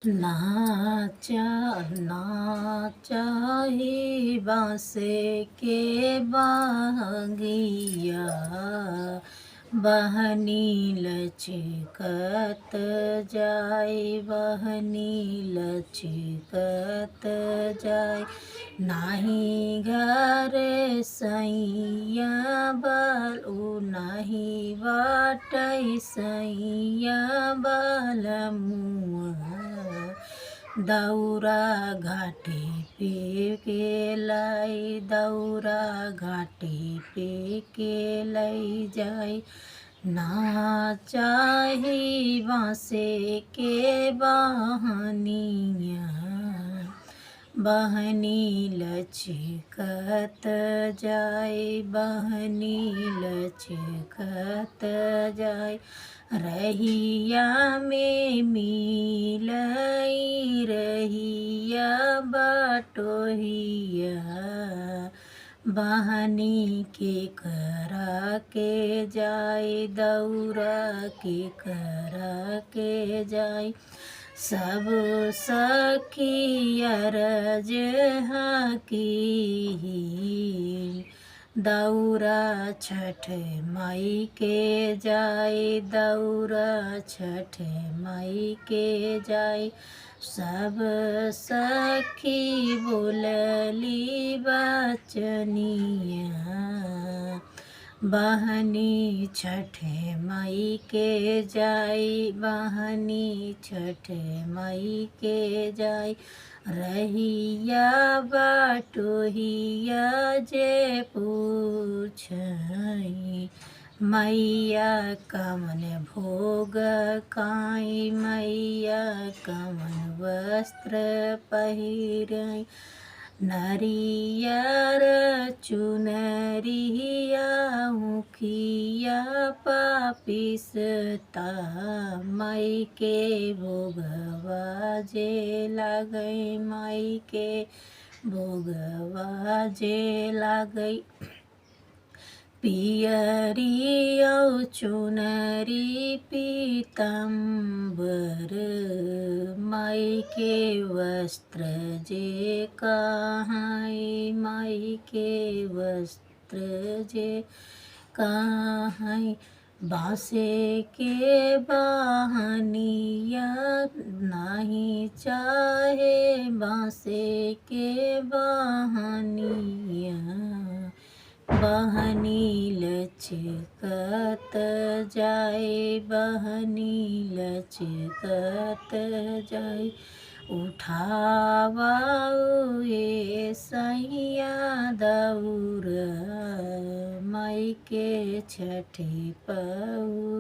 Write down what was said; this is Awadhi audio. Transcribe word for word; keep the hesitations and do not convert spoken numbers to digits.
नाचा, नाचा ही बाँस के बहंगिया, बहनी लचकत जाए, बहनी लचकत जाए। नाही घर सैया बल, उ नाही बाटै सैया बलमुआ। दौरा घाटे पे के लाई, दौरा घाटे पे के लै जाई। नाचा ही बाँस के बहनिया, बहनी लचकत जाए, बहनी लचकत जाए। रहिया में मिलई, रहिया बटोहिया, बहनी केकरा के जाई, दौरा केकरा के जाई। सब सखी अरज हाँकी, दौरा छठ माई के जाई, दौरा छठ माई के जाई। सब सखी बोलली बचनिया, बहनी छठ माई के जाई, बहनी छठ माई के जाई। रहिया बटोहिया जे पूछई, मैया कवन भोग खाई, मैया कवन वस्त्र पहिरई। नरियर चुनरिया उखिया पापिसता, माई के भोगवा जे लागई, माई के भोगवा जे लागई। पियरी औ चुनरी पीतम्बर, माई के वस्त्र जे कहाई, माई के वस्त्र जे कहाई। बाँसे के बहनिया नाही चाहे, बाँसे के बहनिया, बहनी लचकत जाए, बहनी लचकत जाए। उठावा ए सैया दौरा, माई के छठी पऊ।